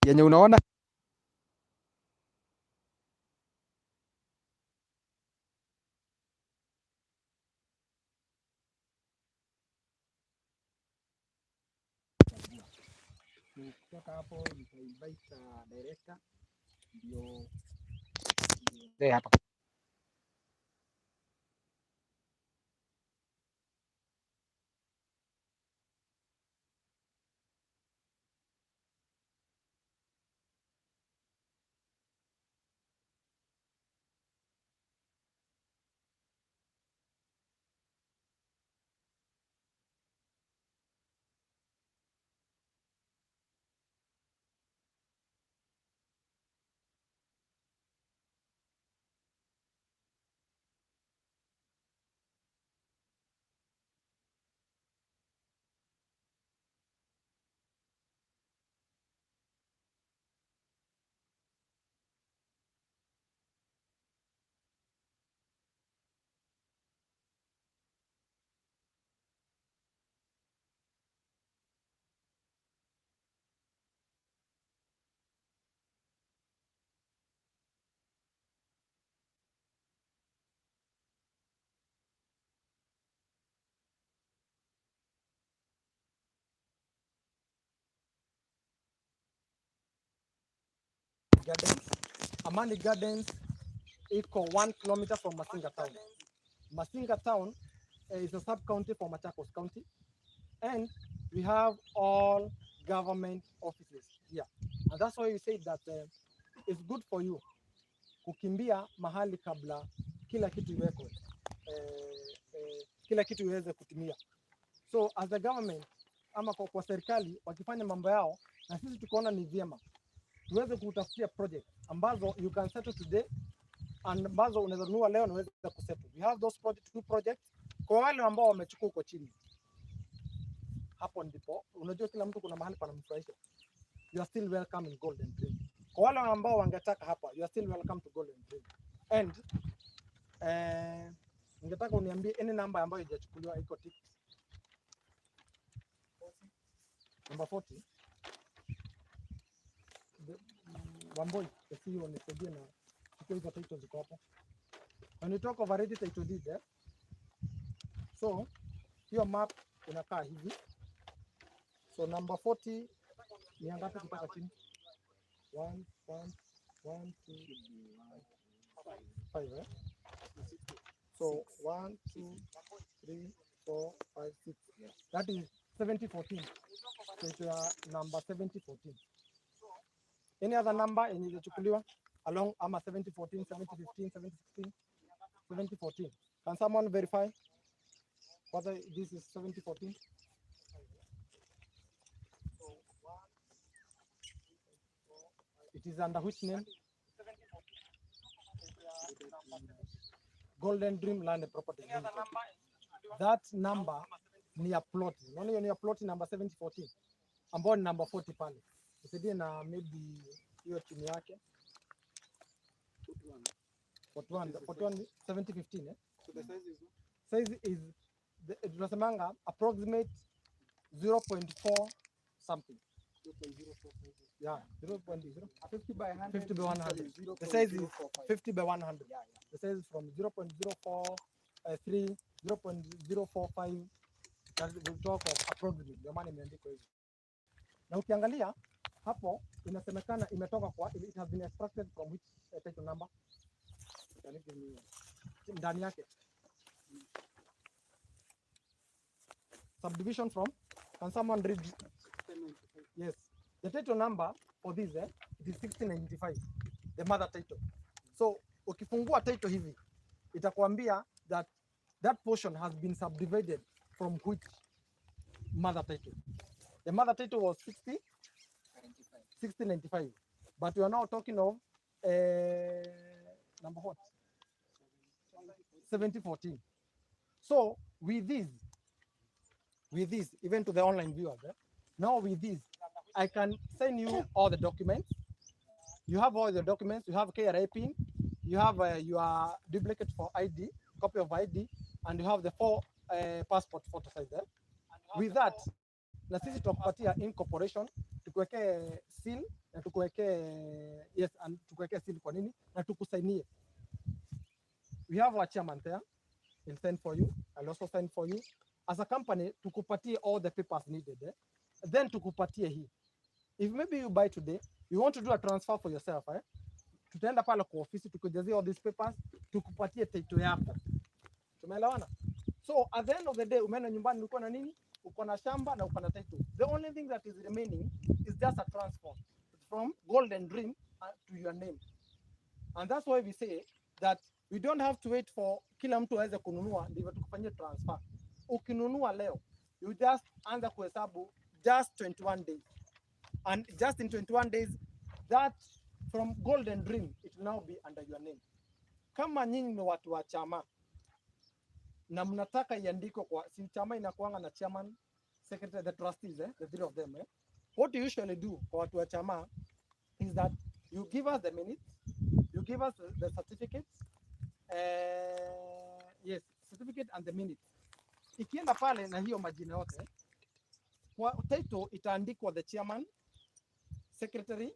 Yenye unaona. Kutoka hapo nita invite director ndio Hapa. Gardens. Amani Gardens iko 1 kilometer from Masinga town. Masinga town is a sub-county for Machakos County, and we have all government offices here. And that's why we say that it's good for you kukimbia mahali kabla kila kitu iwekwe, kila kitu iweze kutimia. So as a government ama kwa serikali wakifanya mambo yao na sisi tukaona ni vyema tuweze kutafutia project ambazo you can settle today and ambazo unaweza nunua leo na uweze kusettle. We have those project, two projects kwa wale ambao wamechukua huko chini. Hapo ndipo unajua kila mtu kuna mahali panamfurahisha. You are still welcome in Golden Dream. Kwa wale ambao wangetaka hapa, you are still welcome to Golden Dream. And ningetaka uniambie any number ambayo haijachukuliwa iko ticked. Number 40. Wamboi, the CEO, nisaidie na chukua hizo title ziko hapo. When you talk of a ready title deed, eh? So hiyo map inakaa hivi. So number 40 ni ngapi kutoka chini? 1 1 1 2 5, eh? So 1 2 3 4 5 6. That is 7014. So it's number 7014. Any other number yenye ilichukuliwa along ama 7014, 7015, 7016, 7014? Can someone verify whether this is 7014? It is under which name? Golden Dream Land and Property Limited. That number ni ya plot. Unaona hiyo ni ya plot number 7014 ambayo ni number 40 pale. Usaidie na maybe hiyo chini yake. 41, 41, 7015, eh? So the size is Size is tunasemanga approximate 0.4 something. 0.045. Yeah, 0.0. 50 by 100. 50 by 100. The size is 50 by 100. Yeah. The size is from 0.043, 0.045. That we talk of approximate. Ndio maana imeandikwa hivyo. Na ukiangalia hapo inasemekana imetoka kwa, it has been extracted from which title number? Can you give me ndani yake? Subdivision from, can someone read? Yes. The title number for this, it is 1695, the mother title. So ukifungua title hivi itakwambia that that portion has been subdivided from which mother title. The mother title was 60, 1695, but we are now talking of number what? 7014. So with this, even to the online viewers, now with this, I can send you all the documents. You have all the documents. You have KRA PIN, you have your duplicate for ID, copy of ID, and you have the four passport photo size there. With that, na sisi tutakupatia incorporation. Tukuwekee seal na tukuwekee, yes, and tukuwekee seal. Kwa nini? Na tukusainie. We have our chairman there. He'll sign for you. I'll also sign for you. As a company, tukupatie all the papers needed. Eh? Then tukupatie hii. If maybe you buy today, you want to do a transfer for yourself, eh? Tutaenda pale kwa ofisi tukujazie all these papers, tukupatie title yako. Tumeelewana? So at the end of the day, umeenda nyumbani uko na nini? Uko na shamba na uko na title. The only thing that is remaining is just a transfer from Golden Dream to your name. And that's why we say that we don't have to wait for kila mtu aweze kununua ndivyo tukufanyie transfer. Ukinunua leo, you just anza kuhesabu just 21 days. And just in 21 days, that from Golden Dream, it will now be under your name. Kama nyinyi ni watu wa chama na mnataka iandikwe kwa, si chama inakuanga na chairman, secretary, the trustees, eh, the three of them. Eh? What you usually do kwa watu wa chama is that you give us the minutes, you give us the certificates, yes, certificate and the minutes. Ikienda pale na hiyo majina yote, kwa title itaandikwa the chairman, secretary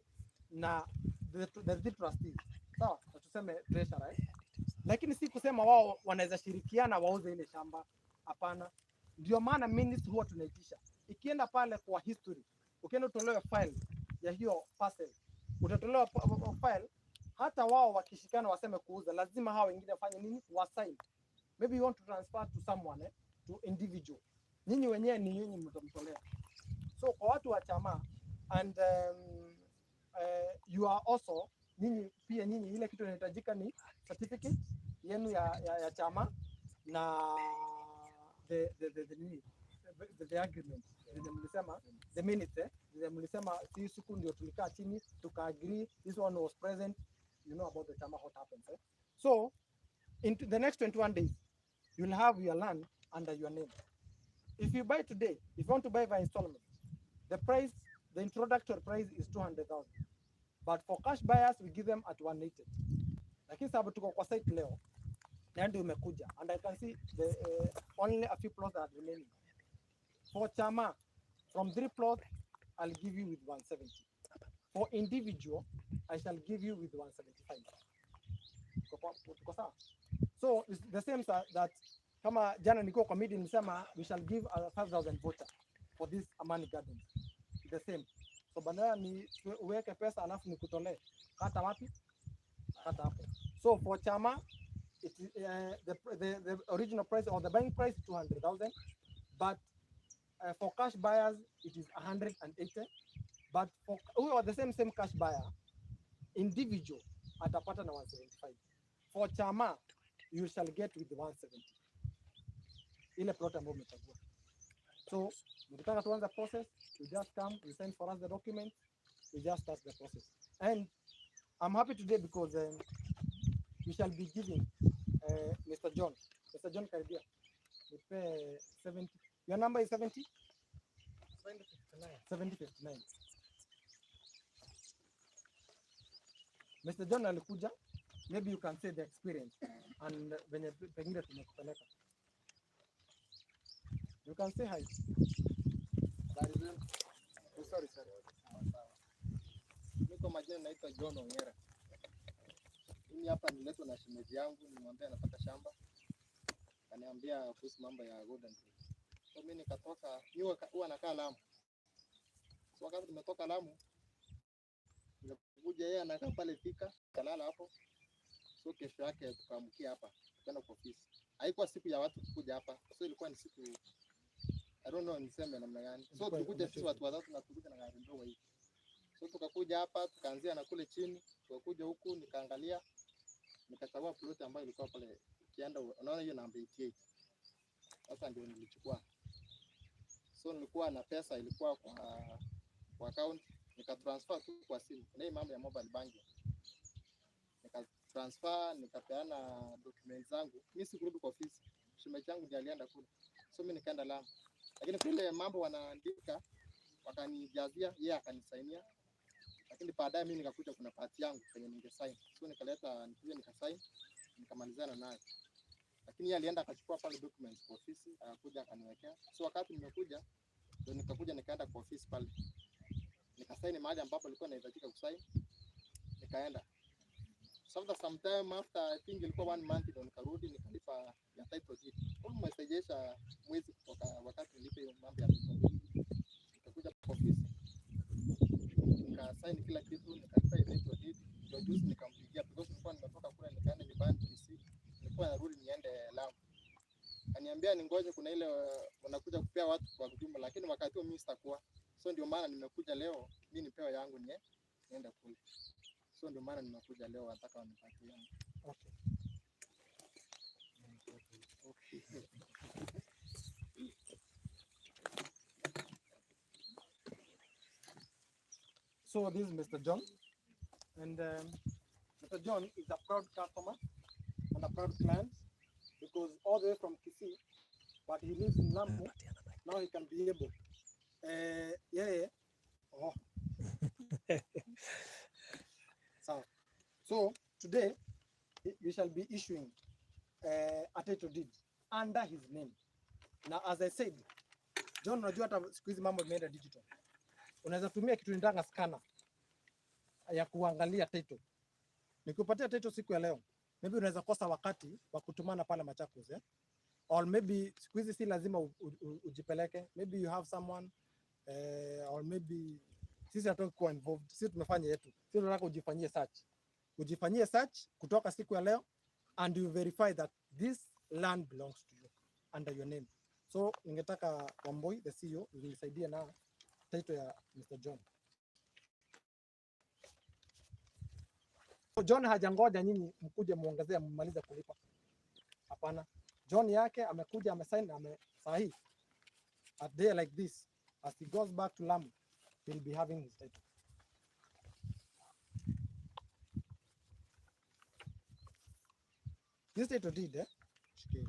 na the three trustees. Sawa, na tuseme treasurer, eh? Lakini si kusema wao wanaweza shirikiana wauze ile shamba. Hapana. Ndio maana minutes huwa tunaitisha. Ikienda pale kwa history, ukienda utolewe file ya hiyo parcel, utatolewa file. Hata wao wakishikana waseme kuuza, lazima hao wengine wafanye nini? Wasign. Maybe you want to transfer to someone, eh? To individual. Nyinyi wenyewe ni nyinyi mtamtolea. So kwa watu wa chama and you are also, nyinyi pia, nyinyi ile kitu inahitajika ni certificate yenu ya chama na the nini, the agreement zenye mlisema, the minutes, eh, zenye mlisema si siku ndio tulikaa chini tuka agree, this one was present. You know about the chama, what happens, eh? So in the next 21 days you'll have your land under your name. If you buy today, if you want to buy by installment, the price, the introductory price is 200,000, but for cash buyers we give them at 180. Lakini sababu tuko kwa site leo na ndio umekuja and I can see the only a few plots are remaining for chama, from three plots I'll give you with 170. For individual, I shall give you with 175. Tuko sawa? So it's the same that kama jana nilikuwa kwa meeting nilisema we shall give a 5000 voucher for this Amani Gardens. The same. So badala ni uweke pesa alafu nikutolee, kata wapi? Kata hapo. So for chama it is the original price or the buying price is 200,000, but for cash buyers it is 180. But for who are the same cash buyer, individual atapata na 175. For chama you shall get with 170 ile plot ambayo umechagua. So mkitaka tuanze process, you just come, you send for us the document, we just start the process. And I'm happy today because we shall be giving Mr. John. Mr. John, karibia. Nipe 70. Your number is 70? 7059. Mr. John alikuja, maybe you can say the experience and venye pengine tumekupeleka. You can say hi. Habari zenu? Oh, sorry, sorry. Sawa. Mimi kwa majina naitwa John Ongera. Mimi hapa niletwa na shemeji yangu, nimwambia nataka shamba. Akaniambia kuhusu mambo ya Golden Tree. So mimi nikatoka, mimi huwa nakaa Lamu. So wakati tumetoka Lamu, nikakuja, yeye anakaa pale Thika, kalala hapo. So kesho yake tukaamkia hapa, tukaenda kwa ofisi. Haikuwa siku ya watu kuja hapa. So ilikuwa ni siku, I don't know niseme namna gani. So Ilikuwa tulikuja sisi unacheza. Watu watatu na tulikuja na gari ndogo hivi. So tukakuja hapa, tukaanzia na kule chini, tukakuja huku nikaangalia, nikachagua plot ambayo ilikuwa pale, ukienda unaona hiyo namba 88. Sasa ndio nilichukua. So nilikuwa na pesa ilikuwa kwa account, nikatransfer tu kwa simu. Na hii mambo ya mobile banking. Nikatransfer, nikapeana documents zangu. Mimi sikurudi kwa ofisi. Shemeji yangu ndiye alienda kule. So mimi nikaenda Lamu. Lakini kule mambo wanaandika wakanijazia, yeye akanisainia. Lakini baadaye mimi nikakuja kuna part yangu kwenye ningesign. So nikaleta, nikuja nikasign, nikamalizana naye. Lakini yeye alienda akachukua pale documents kwa ofisi, akakuja akaniwekea. So wakati nimekuja ndio nikakuja nikaenda kwa ofisi pale. Nikasaini mahali ambapo nilikuwa nahitajika kusaini, nikaenda. So after some time, after I think ilikuwa one month, ndio nikarudi nikalipa ya title deed. Almost haijaisha mwezi kutoka wakati nilipe hiyo mambo ya title deed. Nikakuja kwa ofisi nikasign kila kitu, nikalipa hiyo title deed. Ndio juzi nikampigia because nilikuwa nimetoka kule nikaenda nyumbani Kisii, nilikuwa narudi niende Lamu. Kaniambia ningoje, kuna ile wanakuja kupea watu kwa jumla, lakini wakati huo mimi sitakuwa. So ndio maana nimekuja leo, mimi nipewe yangu niende kule. So ndio maana nimekuja leo, nataka wanipatie yangu. Okay. Okay. So this is Mr. John, and Mr. John is a proud customer and a proud client because all the way from Kisii, but he lives in Lamu. Now he can be able. Yeah. Oh. So today we shall be issuing a title deed under his name. Now as I said, John, unajua hata siku hizi mambo imeenda digital. Unaweza tumia kitu nitanga scanner ya kuangalia title. Nikupatia title siku ya leo, maybe unaweza kosa wakati wa kutumana pale Machakos, eh? Or maybe siku hizi si lazima ujipeleke, maybe you have someone or maybe sisi hatutaki kuwa involved, sisi tumefanya yetu, sisi tunataka ujifanyie search, ujifanyie search kutoka siku ya leo and you verify that this land belongs to you under your name. So ningetaka Wamboi the CEO unisaidie na title ya Mr. John. So John hajangoja nyinyi mkuje muongezee mmalize kulipa. Hapana. John yake amekuja amesign ame sahi. A day like this, as he goes back to Lamu, he'll be having his title. This title deed, eh? Shikie.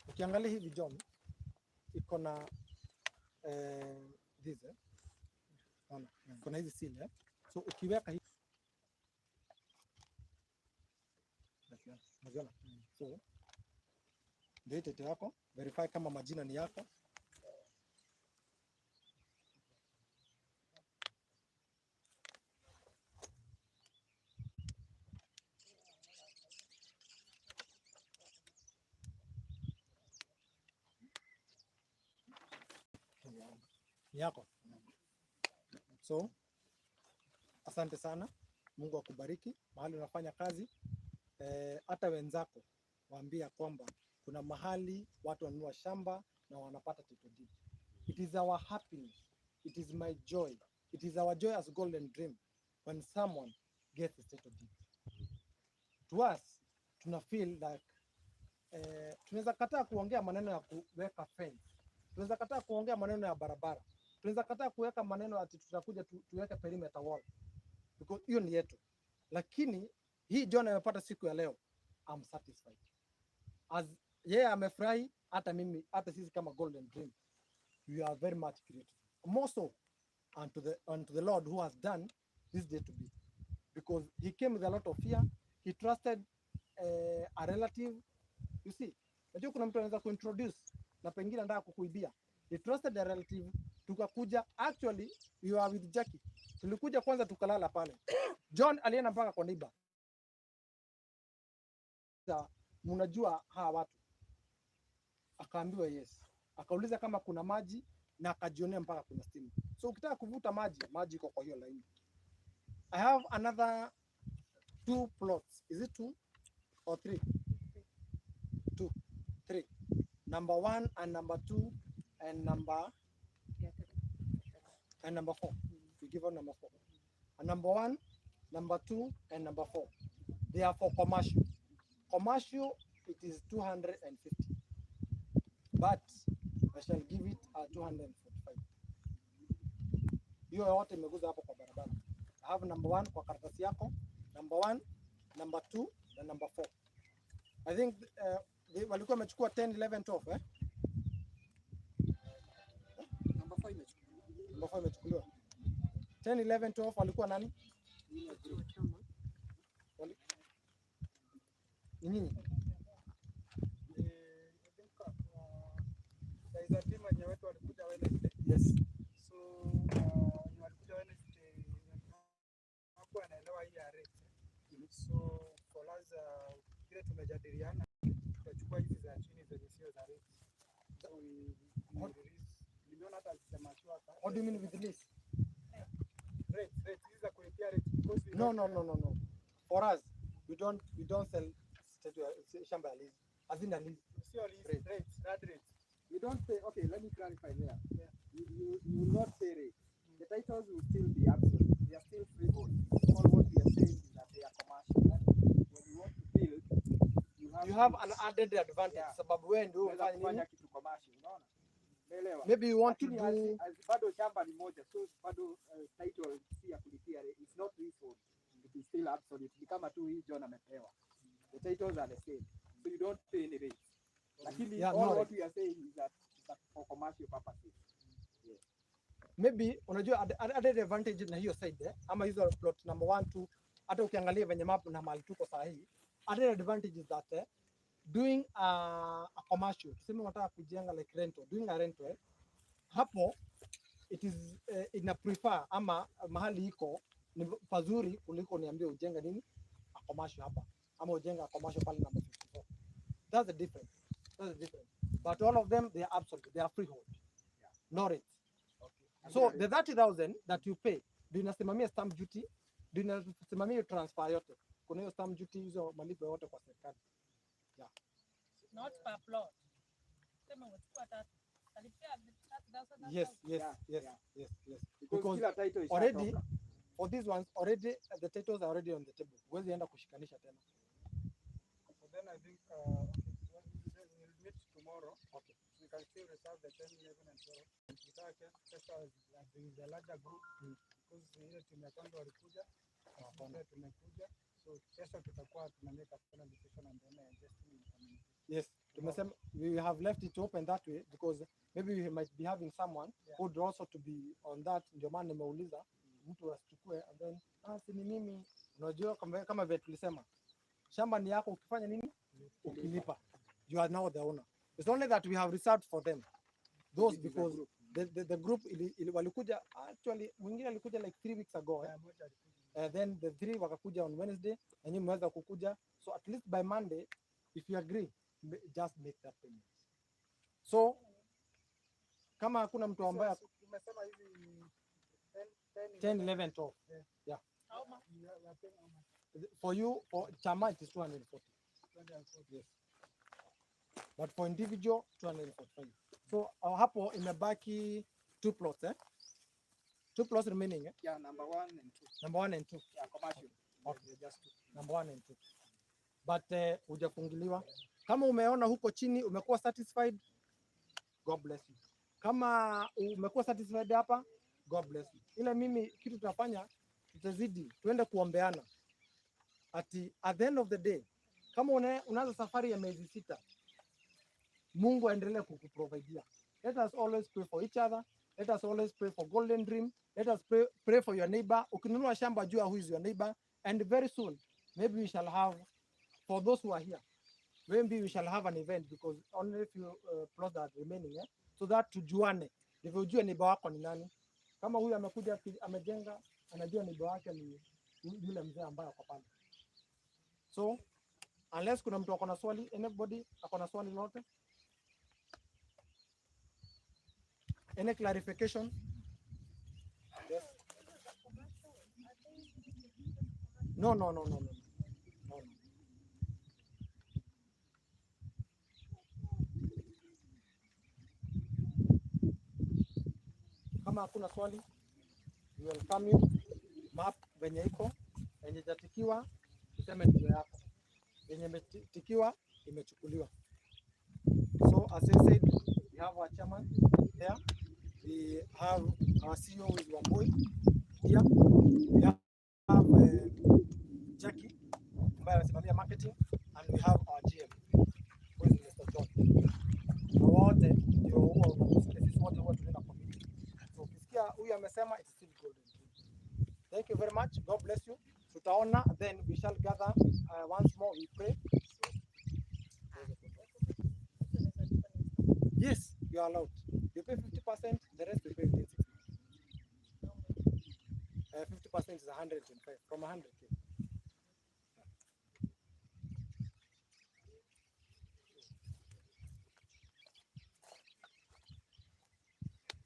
Ukiangalia hivi John, iko na this, eh? Ona, kuna hizi seal, eh? So ukiweka hivi unaziona? So ndio title yako, verify kama majina ni yako. Ni yako. So asante sana, Mungu akubariki mahali unafanya kazi. Hata wenzako waambia kwamba kuna mahali watu wanunua shamba na wanapata title deed. It is our happiness. It is my joy. It is our joy as Golden Dream when someone gets a title deed. To us, tuna feel like tunaweza kataa kuongea maneno ya kuweka fence. Tunaweza kataa kuongea maneno ya barabara. Tunaweza kataa kuweka maneno ati tutakuja tuweke perimeter wall. Because hiyo ni yetu. Lakini hii John amepata siku ya leo, I'm satisfied. As yeye amefurahi, hata mimi, hata sisi kama Golden Dream, we are very much grateful. More so unto the Lord who has done this day to be. Because he came with a lot of fear. He trusted a relative. You see, najua kuna mtu anaweza kuintroduce na pengine anataka kukuibia. He trusted a relative, tukakuja, actually you are with Jackie. Tulikuja kwanza tukalala pale. John alienda mpaka kwa neighbor. Mnajua hawa watu? Akaambiwa yes. Akauliza kama kuna maji na akajionea mpaka kuna stima. So ukitaka kuvuta maji, maji iko kwa hiyo line. I have another 2 plots. Is it 2 or 3? 2, 3. Number 1 and number 2 and number 4. We give out number 4. And number 1, number 2 and number 4. They are for commercial. Commercial, it is 250. But I shall give it a 245. Hiyo yote imeguza hapo kwa barabara. I have number 1 kwa karatasi yako, number 1, number 2 na number 4. I think walikuwa wamechukua 10, 11, 12, eh? Number 4 imechukuliwa. Number 4 imechukuliwa. 10, 11, 12 walikuwa nani? Ni nini? I think, there is a team wenye wetu walikuja Wednesday. Yes. So, wenye walikuja Wednesday Tumepewa hii ya rate. So for us, vile tumejadiliana, tutachukua hizi za chini zenye sio za rate. So we release. Nimeona hata hazijamakiwa hapa. What do you mean with lease? Rate, hizi za kulipia rate because we No, no, no, no, no. For us, we don't sell shamba ya lease. As in a lease. Sio lease, Rate. rate, land rate. You don't pay, okay, let me clarify there. You will not pay rate. The titles will still be absolute. They are still freehold. All what we are saying is that they are commercial. When you want to build, you have You have to an added advantage sababu wewe ndio unaweza ufanye kufanya nini? kitu commercial, unaona? Umeelewa? Maybe you want to Lakini do bado shamba ni moja, so bado title si ya kulipia, it's not leasehold. It is still absolute. Ni kama tu hii John amepewa. The titles are the same. So you don't pay any rates. Lakini Yeah, all no what rate. we are saying is that it's for commercial purposes. Maybe unajua added advantage na hiyo side, eh? Ama hizo plot number one, two, hata ukiangalia venye map na mahali tuko saa hii, added advantage is that, doing a commercial, tuseme unataka kujenga like rental, doing a rental, hapo it is ina prefer ama mahali iko ni pazuri kuliko niambie ujenge nini, a commercial hapa ama ujenge a commercial pale number 54. That's the difference. That's the difference. But all of them, they are absolute, they are freehold, no rates. So the 30,000 that you pay ndio inasimamia stamp duty, ndio inasimamia hiyo transfer yote. Kuna hiyo stamp duty, hizo malipo yote kwa serikali. Not per plot. Sema umechukua tatu. Alipia 30,000. Yes, yes. Because Because kila title already ishatoka. For these ones already the titles are already on the table. Huwezi enda kushikanisha tena. So then I think okay, well, we'll meet tomorrow. Okay. We can still reserve the 10, 11 and 12. Tutaka kesho as the larger group because ile timu ya kwanza walikuja, sisi tumekuja. So kesho tutakuwa tuna make a final decision and then just we communicate. Yes, tumesema we have left it open that way because maybe we might be having someone who would also to be on that. Ndio maana nimeuliza mtu asichukue and then, ah, si ni mimi. Unajua kama vile tulisema shamba ni yako, ukifanya nini, ukilipa, you are now the owner. It's only that we have reserved for them those It is a because group. the group ili walikuja, actually mwingine alikuja like 3 weeks ago, eh? Yeah, moja alikuja. Then the three wakakuja on Wednesday na nyinyi mmeweza kukuja, so at least by Monday, if you agree, just make that payment. So kama hakuna mtu ambaye So, umesema hizi 10, 10, 10, 11, 12. How much? You are paying how much? For you, for chama it is 240. 240. Yes, but for individual 245. So hapo imebaki two plots, eh? Two plots remaining, eh? Yeah, number one and two. Number one and two. Yeah, commercial. Okay. They're just two. Number one and two. But hujafungiliwa. Kama umeona huko chini umekuwa satisfied, God bless you. Kama umekuwa satisfied hapa, God bless you. Ila mimi kitu tutafanya, tutazidi tuende kuombeana ati at the end of the day, kama unaanza safari ya miezi 6, Mungu aendelee kukuprovidea. Let us always pray for each other. Let us always pray for Golden Dream. Let us pray for your neighbor. Ukinunua shamba, jua who is your neighbor, and very soon maybe we shall have, for those who are here, maybe we shall have an event because only few plots are remaining, eh? So that tujuane, ndivyo ujue neighbor wako ni nani. Kama huyu amekuja amejenga, anajua neighbor wake ni yule mzee ambaye ako pale. So unless kuna mtu ako na swali, anybody ako na swali lolote? Any clarification? Yes. No, no. Kama hakuna swali, we welcome you. Map venye iko, yenye ijatikiwa tuseme ndio yako, yenye imetikiwa imechukuliwa. So as I said, we have our chairman there, we have our CEO, who is Wambui here, we have Jackie ambaye anasimamia marketing, and we have our GM, who is Mr. John. Na wote ndio huwa unatusikia, sisi wote huwa tunaenda kwa meeting. So ukisikia huyu amesema, it's still golden. Thank you very much. God bless you. Tutaona, then we shall gather once more, we pray. Yes, you are allowed. You pay 50%, the rest you pay within 6 months. 50% is 125 from 100K.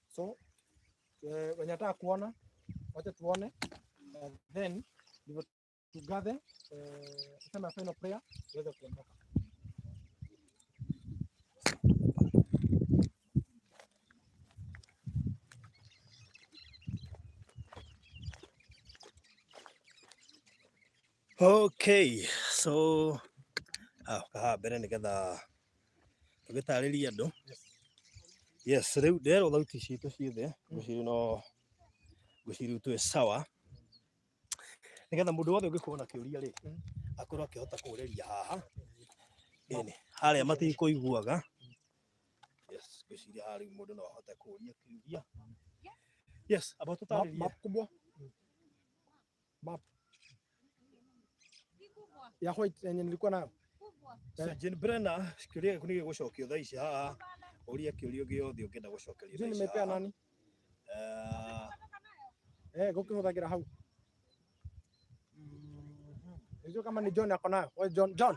So wenye nataka kuona wacha tuone, then ndivyo tugathe, tuseme final prayer tuweze kuondoka. Okay, so haha mbere nĩgetha tũgĩtarĩrie andũ. Yes, rĩu nderwo thauti citũ ciĩ thĩ, ngwĩciria no ngwĩciria rĩu twĩ sawa. Nĩgetha mũndũ wothe ũngĩkorwo na kĩũria rĩ, akorwo akĩhota kũũrĩria haha. Ĩni, harĩa matikũiguaga. Yes, ngwĩciria haha rĩu mũndũ no ahote kũũria kĩũria. Yes, amba Map, tũtarĩrie. map kubwa. Map ya white yenye nilikuwa nayo. So Jane Brenner, kĩũria gĩaku nĩ gĩgũcokio thaa ici haha. Ũria kĩũria gĩothe ũngĩenda gũcokerio Sijui thaa ici nimepea haha. nani? Eh, Gũkĩhũthagĩra hau. Sijui kama ni John ako nayo. Wewe John, John.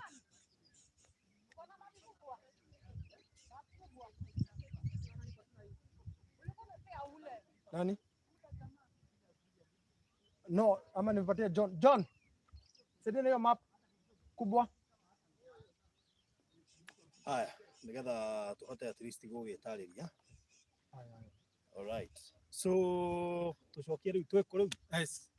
Nani? No, ama nimpatie John. John. Saidia na hiyo map kubwa. Haya, nĩgetha tũhote at least gũgĩtarĩria. Alright. So tũcokie rĩu twĩkũ rĩu? Yes.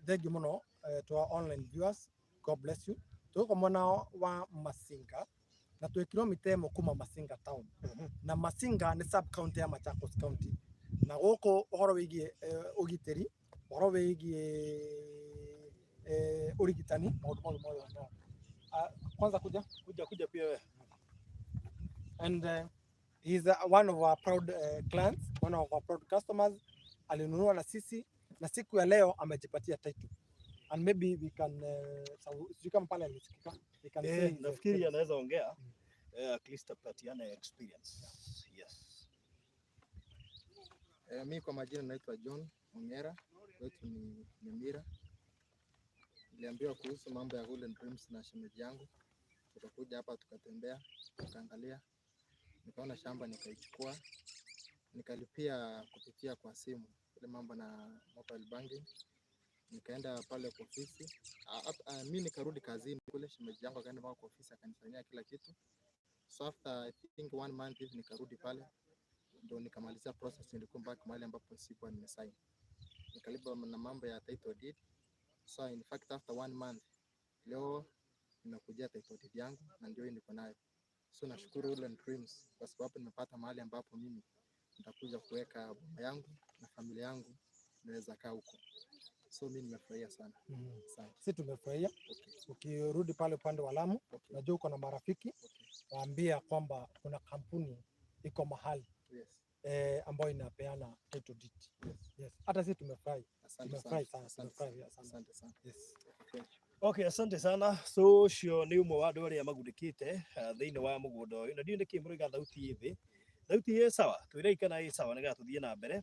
Thank you mũno to our online viewers. God bless you. Tuko mwena wa Masinga na twĩ kilomita ĩmwe kuma Masinga town. Na Masinga nĩ sub county ya Machakos County. Na gũkũ ũhoro wĩgiĩ ũgitĩri, ũhoro wĩgiĩ ũrigitani, maũndũ mothe mothe no. Kwanza kuja Kuja kuja pia wewe. And he's one of our proud clients, one of our proud customers. Alinunua na sisi na siku ya leo amejipatia title. And maybe we can sijui kama pale alisikika. We can say his Nafikiri experience. anaweza ongea. At least apatiane experience. Yes. Mi kwa majina naitwa John Ongera, kwetu ni Nyamira. Niliambiwa kuhusu mambo ya Golden Dreams na shemeji yangu, tukakuja hapa tukatembea, tukaangalia, nikaona shamba nikaichukua, nikalipia kupitia kwa simu, ile mambo na mobile banking. Nikaenda pale kwa ofisi, mi nikarudi kazini kule, shemeji yangu akaenda mpaka kwa ofisi akanisainia kila kitu. So after I think one month hivi nikarudi pale, ndo nikamalizia process, nilikuwa mpaka mahali ambapo sikuwa nimesign, nikalipa na mambo ya title deed. So in fact after one month leo nimekujia title deed yangu na ndio hii niko nayo. So nashukuru Golden Dreams kwa sababu nimepata mahali ambapo mimi nitakuja kuweka boma yangu na familia yangu naweza kaa huko. So mimi nimefurahia sana. Asante. Sisi tumefurahia. Okay. Ukirudi pale upande wa Lamu, najua uko na marafiki, waambia kwamba kuna kampuni iko mahali ambayo inapeana title deed. Yes. Hata sisi tumefurahi. Asante Tumefurahi sana. sana. Asante Tumefurahi sana. sana. Asante sana. Yes. Thank you. Okay, asante sana. So ũcio nĩ ũmwe wa andũ arĩa magunĩkĩte thĩinĩ wa mũgũnda ũyũ, na ndiũĩ nĩkĩ mũroiga thauti ĩ thĩ. Thauti ĩ sawa, twĩrei kana ĩ sawa nĩgetha tũthiĩ na mbere.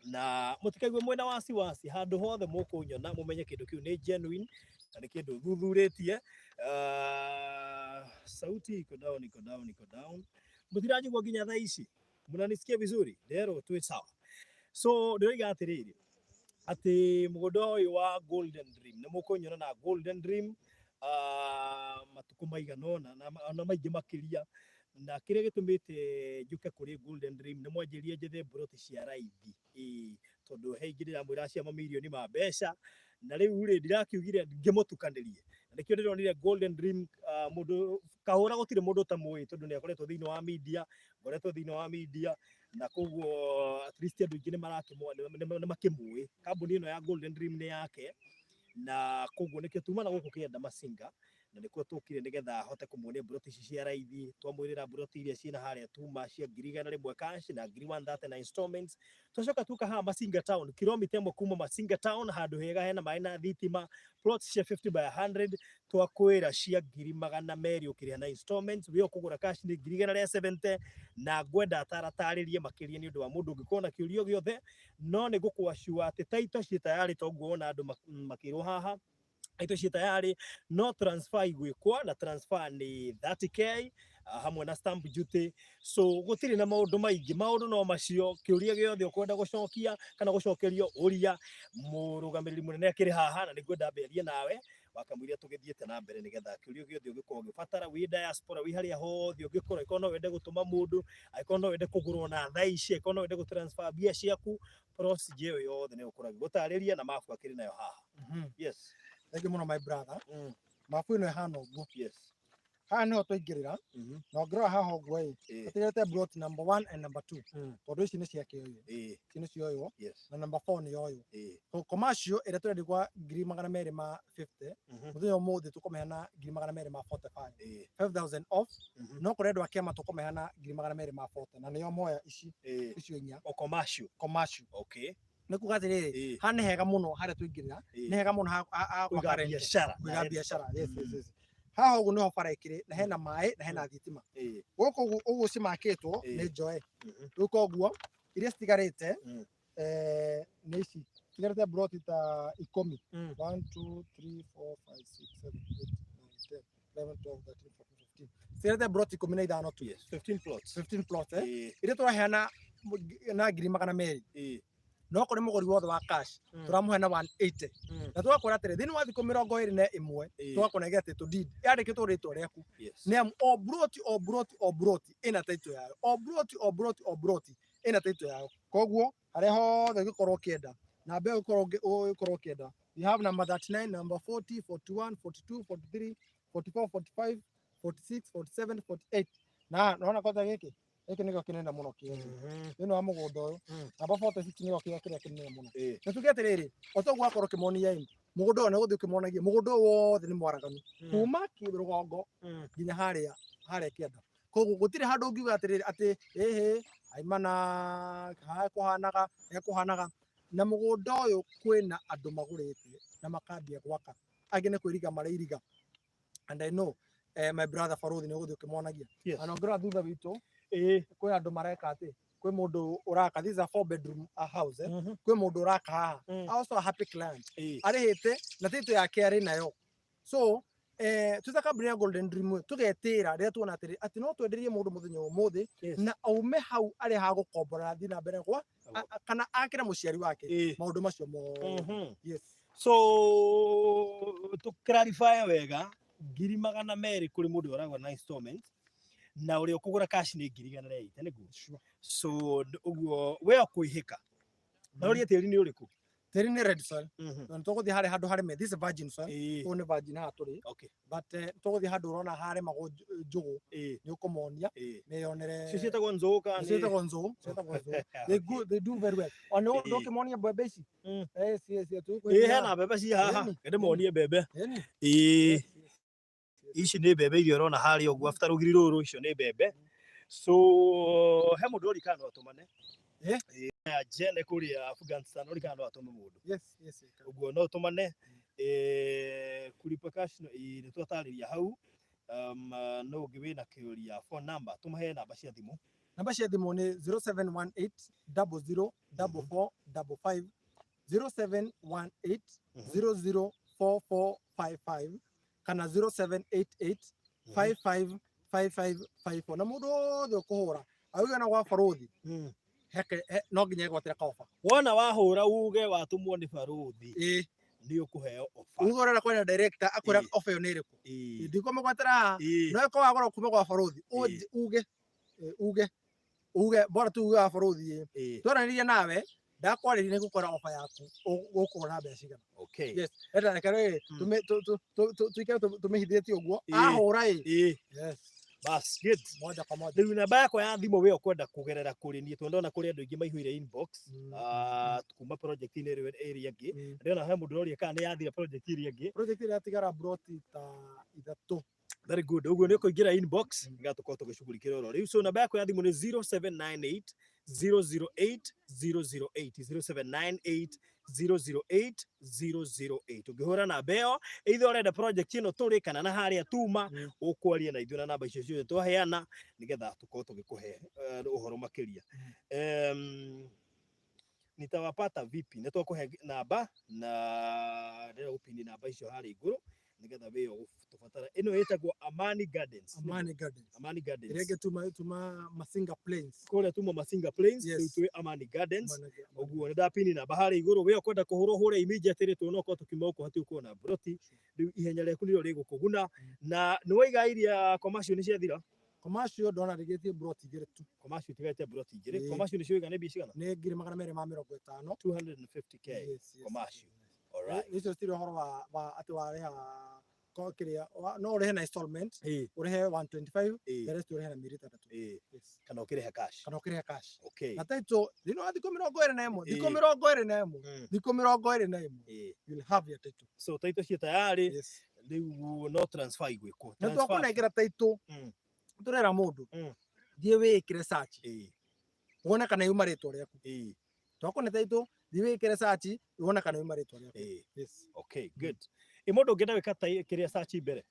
Na mũtikaigue mwĩna wasiwasi, handũ hothe mũkũnyona mũmenye kĩndũ kĩu nĩ genuine na nĩ kĩndũ thuthurĩtie. Sauti iko down, iko down, iko down. Mũtiranjigua nginya thaa ici? Mnanisikia vizuri? Nderwo twĩ sawa. So ndĩroiga atĩrĩrĩ, atĩ mũgũnda ũyũ wa Golden Dream nĩ mũkũnyona na Golden Dream matukũ maigana ũna na maingĩ makĩria, na kĩrĩa gĩtũmĩte njũke kũrĩ Golden Dream nĩ mwanjĩrire njethe mburoti cia raithi, ĩĩ, tondũ he ingĩ ndĩramwĩra cia mamirioni ma mbeca, na rĩu rĩ ndirakiugire ngĩmũtukanĩrie, na nĩkĩo ndĩronire Golden Dream. Mũndũ kahũra gũtirĩ mũndũ ũtamũĩ, tondũ nĩ akoretwo thĩinĩ wa media, ngoretwo thĩinĩ wa media, na koguo at least andũ aingĩ nĩ makĩmũĩ. Kambuni ĩno ya Golden Dream nĩ yake, na koguo nĩkĩo tuma na gũkũ kĩenda Masinga. Na nĩkuo tũkire nĩgetha ahote kũmuonia mburoti ici cia raithi. Twamwĩrĩra mburoti iria ciĩna harĩa tuma cia 100,000 cash na 130,000 na installments. Twacoka tuka haha Masinga Town, kilomita 1 kuma Masinga Town, handũ hega hena maĩ na thitima, plots cia 50 by 100 twakwĩra cia 200,000 ũkĩrĩha na installments, we ũkũgũra cash nĩ 170,000. Na ngwenda ataratarĩrie makĩria nĩ ũndũ wa mũndũ ũngĩkorwo na kĩũria gĩothe, no nĩ ngũkwacua atĩ title ciĩ tayarĩ, toguo wona andũ makĩrwo haha title ciĩ tayarĩ, no transfer igwĩkwo na transfer nĩ 30K hamwe na stamp duty. So gũtirĩ na maũndũ maingĩ, maũndũ no macio. Kĩũria gĩothe ũkwenda gũcokia kana gũcokerio, ũria mũrũgamĩrĩri mũnene akĩrĩ haha, na nĩngwenda ambĩrĩrie nawe wakamũiria tũgĩthiĩte na mbere, nĩgetha kĩũria gĩothe ũngĩkorwo ũgĩbatara wĩ diaspora, wĩ harĩa hothe ũngĩkorwo, angĩkorwo no wende gũtũma mũndũ, angĩkorwo no wende kũgũrwo na thaa ici, angĩkorwo no wende gũtransfer mbia ciaku, procedure ĩyo yothe nĩ gũkorwo agĩgũtarĩria na mabu akĩrĩ nayo haha. Yes. Thank you mũno, my brother. Mabu ĩno ĩhana ũguo. Haha nĩho twaingĩrĩra. Na ũngĩrora haha ũguo ĩ, tũtigĩte plot number 1 and number 2, tondũ ici nĩ ciakĩoywo. Ici nĩ cioywo. Na number 4 nĩ yoywo. So commercial ĩrĩa tũrendia kwa 250,000, mũthenya ũmũthĩ tũkũmeana 245,000, 5000 off. No kũrĩ andũ a kĩama tũkũmeana 240,000, na nĩo moya ici icio inya. O commercial. Commercial. Nĩ kuga atĩrĩrĩ, haha nĩ hega mũno harĩa tũingĩrĩra, nĩ hega mũno ha kũiga gwaka rent. Biacara. Kũiga biacara, yes. Haha ũguo nĩho bara ĩkĩrĩ na hena maĩ na hena thitima. Gũkũ ũguo ũguo cimakĩtwo nĩ njoe. Rĩu koguo iria citigarĩte nĩ ici citigarĩte broti ta 10. 1 2 3 4 5 6 7 8 9 10 11 12 13 14 15, citigarĩte broti 15 tu. Yes, 15 plots. 15 plots iria tũraheana na 200,000. No kũrĩ mũgũri wothe wa cash, tũramũhe na 180. Na tũgakwĩra atĩrĩ, thĩinĩ wa thikũ 21 tũgakũnengera title deed yandĩkĩtwo rĩtwa rĩaku. Nĩ amu o broti o broti o broti ĩna title yayo, o broti o broti o broti ĩna title yayo. Koguo harĩa hothe ũngĩkorwo ũkĩenda, namba ĩyo ũngĩkorwo ũkĩenda, we have number 39, number 40, 41, 42, 43, 44, 45, 46, 47, 48. Na naona kwanza gĩkĩ gĩkĩ nĩkĩo kĩnene mũno kĩothe thĩinĩ wa mũgũnda ũyũ. Namba 46 nĩyo kĩrĩa kĩrĩa kĩnene mũno. Na tuge atĩrĩrĩ, o toguo wakorwo ũkĩmonia ĩ, mũgũnda ũyũ nĩ gũthiĩ ũkĩmonagia, mũgũnda ũyũ wothe nĩ mwaraganu kuma rũgongo nginya harĩa harĩa kĩanda. Koguo gũtirĩ handũ ũngiuga atĩrĩrĩ atĩ ĩhĩ aimana haha kũhanaga kũhanaga. Na mũgũnda ũyũ kwĩna andũ magũrĩte na makambia gwaka, angĩ nĩ kwĩriga mareiriga. And I know my brother Faruthi nĩ ũgũthiĩ ũkĩmonagia. Na ũngĩrora thutha witũ, kwĩ andũ mareka atĩ kwĩ mũndũ ũraka, this is a four bedroom a house, eh? Kwĩ mũndũ ũraka haha. Also a happy client, arĩhĩte na title yake arĩ nayo. So twĩ ta kambuni ya Golden Dream tũgetĩra rĩrĩa tuona atĩrĩ atĩ no twenderie mũndũ mũthenya wa ũmũthĩ na aume hau arĩa hagũkombora na athiĩ na mbere gwa kana akĩre mũciari wake, maũndũ macio mothe. Yes. So to clarify wega, 200,000 kũrĩ mũndũ ũragũra na installment, na ũrĩa ũkũgũra cash nĩ 180,000, nĩguo? Sure. So ũguo we ũkwĩhĩka na ũrie tĩri nĩ ũrĩkũ? Tĩri nĩ red soil. Na nĩtũgũthiĩ harĩa handũ harĩme, this is virgin soil. Ũyũ nĩ virgin haha tũrĩ. But tũgũthiĩ handũ ũrona harĩmagwo njũgũ, nĩ ũkũmonia meyonere. Cio ciĩtagwo nzũgũ kana Ciĩtagwo nzũgũ, ciĩtagwo nzũgũ. They do very well. Ona ndũkĩmonia mbembe ici. Ĩĩ, hena mbembe ci haha. Ndĩmonie mbembe. Ĩĩ, ici nĩ mbembe iria ũrona harĩa ũguo after rũgiri rũrũ, icio nĩ mbembe. So he mũndũ ũri kana no atũmane? Eh? Aya Jene kũrĩa Afghanistan, ũri kana no atũme mũndũ? Yes. Ũguo no tũmane. Kulipa cash no nĩ twatarĩria hau. No ũngĩ wĩna kĩũria, phone number, tũmahe namba cia thimũ. Namba cia thimũ nĩ 0718 00 44 55, 0718 00 4455 kana 0788 55 5554. Na mũndũ wothe ũkũhũra auge na gwa Barũthi, no nginya egwatĩre koba. Wona wahũra uge watũmwo nĩ Barũthi, nĩ ũkũheo offer. Uge ũrenda kwaria director, akwĩra offer ĩyo nĩ ĩrĩkũ. Ndikũmĩgwatĩra haha. No ĩkorwo wagũra kuma gwa Barũthi, uge uge uge bora tu uge wa Barũthi ĩ, twaranĩria nawe, ndakwarĩria, nĩ ngũkora offer yaku ũkũgũra na mbeca cigana. Yes, enda reke rĩ tuikare tũmĩhithĩtie ũguo ahũra ĩ. Yes. Bas, good. Moja kwa moja. Rĩu namba yakwa ya thimũ we ũkwenda kũgerera kũrĩ niĩ tondũ ndona kũrĩ andũ aingĩ maihũire inbox kuma project-inĩ ĩrĩa ĩrĩa ĩngĩ. Ndĩrona he mũndũ ũroria kana nĩ yathira project ĩrĩa ĩngĩ. Project ĩrĩa yatigara broti ta ithatũ. Very good. Ũguo nĩ ũkũingĩra inbox nĩgetha tũkorwo tũgĩcugurikĩra ũroro. Rĩu so namba yakwa ya thimũ nĩ 0798 008 008 0798 008 008. Ũngĩhũra namba ĩyo either ũrenda project ĩno tũrĩ kana na harĩa tuma ũkwaria na ithuĩ na namba icio ciothe twaheana nĩgetha tũkorwo tũgĩkũhe ũhoro makĩria. Nitawapata vipi? Nĩ twakũhe namba na ndĩrenda gũpini namba icio harĩa igũrũ nĩgetha wĩyo ũgũtũbatara. Ĩno ĩtagwo Amani Gardens. Amani Gardens. Amani Gardens. Ĩrĩa ĩngĩ tuma Masinga Plains. Kũrĩa tuma Masinga Plains, Yes. rĩu twĩ Amani Gardens. Amani Gardens. Ũguo nĩ ndapini namba harĩa igũrũ, we ũkwenda kũhũrwo hũre immediately tondũ no ũkorwo tũkiuma gũkũ hatigũkorwo na broti. Rĩu ihenya rĩaku nĩrĩo rĩgũkũguna. Na nĩ waiga iria commercial nĩ ciathira? Commercial ndona rĩgĩtie broti igĩrĩ tu. Commercial itigarĩte broti igĩrĩ. Ĩĩ. Commercial nĩcio waiga nĩ mbia cigana? Nĩ 250,000. 250K. Yes, yes. Commercial. All right. Icio citirĩ ũhoro wa atĩ warĩha kĩrĩa, no ũrĩhe na installment, Ĩĩ. ũrĩhe 125, Ĩĩ. the rest ũrĩhe na mĩeri ĩtandatũ. Ĩĩ. Yes. Kana ũkĩrĩhe cash. Kana ũkĩrĩhe cash. Okay. Na title thĩinĩ wa thikũ 21, thikũ Ĩĩ. 21, thikũ 21, Ĩĩ. you'll have your title. So title ciĩ tayari. Yes. Rĩu no transfer igwĩkwo. Na Transfer. twakũnengera title, tũrera mũndũ, thiĩ wĩĩkĩre search, wone kana yuma rĩtwa rĩaku. Ĩĩ. Twakũne title, thiĩ wĩĩkĩre search, wone kana yuma rĩtwa rĩaku. Ĩĩ. Yes. Okay, good. Ĩ mũndũ ũngĩenda gwĩka ta kĩrĩa search mbere?